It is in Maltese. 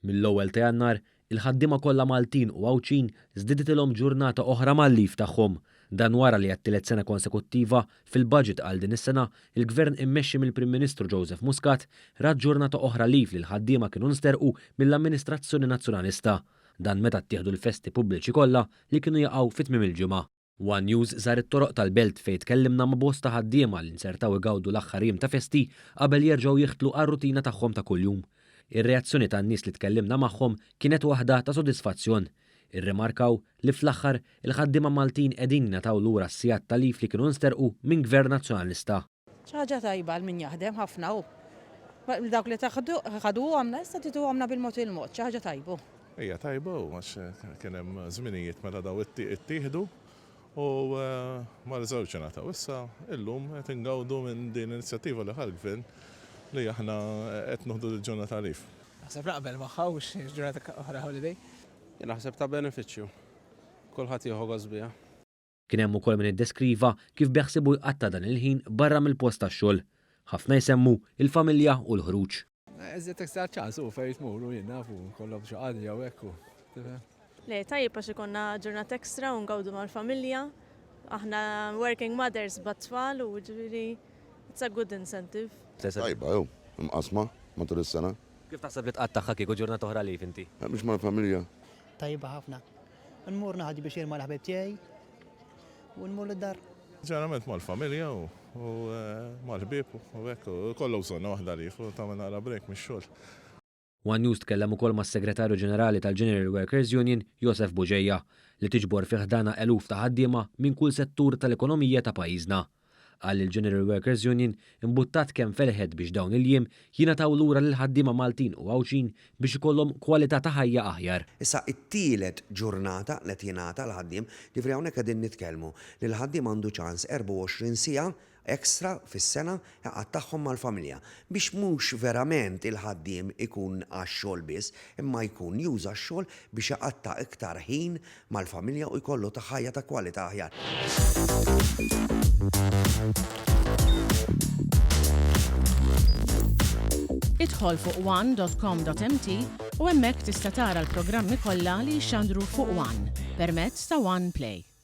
Mill-ewwel ta' Jannar, il-ħaddiema kollha Maltin u Għawdxin żdiditilhom ġurnata oħra mal-leave tagħhom. Dan wara li għat-tielet sena konsekuttiva, fil-budget għal din is-sena, il-Gvern immexxi mill-Prim Ministru Joseph Muscat ra ġurnata oħra leave li l-ħaddiema kienu nsterqu mill-amministrazzjoni Nazzjonalista. Dan meta ttieħdu l-festi pubbliċi kollha li kienu jaqgħu fi tmiem il-ġimgħa. One News żar it-toroq tal-Belt fejn tkellimna ma' bosta ħaddiema li nzertaw igawdu l-aħħar jiem ta' festi qabel jerġgħu jiħtlu għar-rutina tagħhom ta' kuljum. Ir-reazzjoni tan-nies li tkellimna magħhom kienet waħda ta' sodisfazzjon. Irrimarkaw li fl-aħħar, il-ħaddiema Maltin qegħdin jingħataw lura s-sigħat ta' leave li kienu nsterqu minn Gvern Nazzjonalista. Xi ħaġa tajba għal min jaħdem ħafna hu. Dawk li ħaduhomna issa tituhomna bil-mod il-mod, xi ħaġa tajbu. Hija tajba hu għax kien hemm żminijiet meta daw ittieħdu u ma reżgħux ingħataw. Issa illum qed ingawdu minn din l-inizjattiva li ħa l-Gvern li aħna qed noħdu l-ġurnata leave. Naħseb naqbel magħha u ġurnata oħra holiday. Jien naħseb ta' benefiċċju. Kulħadd jieħu gost biha. Kien hemm ukoll min iddeskriva kif beħsiebu jqatta' dan il-ħin barra mill-post tax-xogħol. Ħafna jsemmu l-familja u l-ħruġ. Iżjed iktar ċans hu fejn tmur u jien naf u kollhom xi qadi jew hekk u tifhem. Le, tajjeb għax ikollna ġurnata extra u ngawdu mal-familja. Aħna working mothers b'tfal u ġifieri it's a good incentive. Tajba hu, imqassma matul is-sena. Kif taħseb li tqattagħha kieku ġurnata oħra leave inti? Mhux mal-familja. Tajba ħafna. Nmur naħdi biex mal ħbib tiegħi u nmur lid-dar. Ġeneralment mal-familja u mal-ħbieb u hekk u kollu bżonna waħda leave u tagħmel naqra break mix-xogħol. One News tkellem ukoll mas-Segretarju Ġenerali tal-General Workers Union, Josef Bugeja, li tiġbor fi ħdanha eluf ta' ħaddiema minn kull settur tal-ekonomija ta' pajjiżna. Qal li l-General Workers Union imbuttat kemm felħet biex dawn il-jiem jingħataw lura lill-ħaddiema Maltin u Għawdxin biex ikollhom kwalità ta' ħajja aħjar. Issa t-tielet ġurnata li qed jingħata l-ħaddiem, jiġifieri hawnhekk qegħdin nitkellmu li l-ħaddiem għandu ċans 24 siegħa extra fis-sena iqattagħhom mal-familja biex mhux verament il-ħaddiem ikun għax-xogħol biss imma jkun juża x-xogħol biex iqatta' iktar ħin mal-familja u jkollu ta' ħajja ta' kwalità aħjar. Idħol fuq one.com.mt u hemmhekk tista' tara l-programmi kollha li jixxandru fuq One permezz ta' One Play.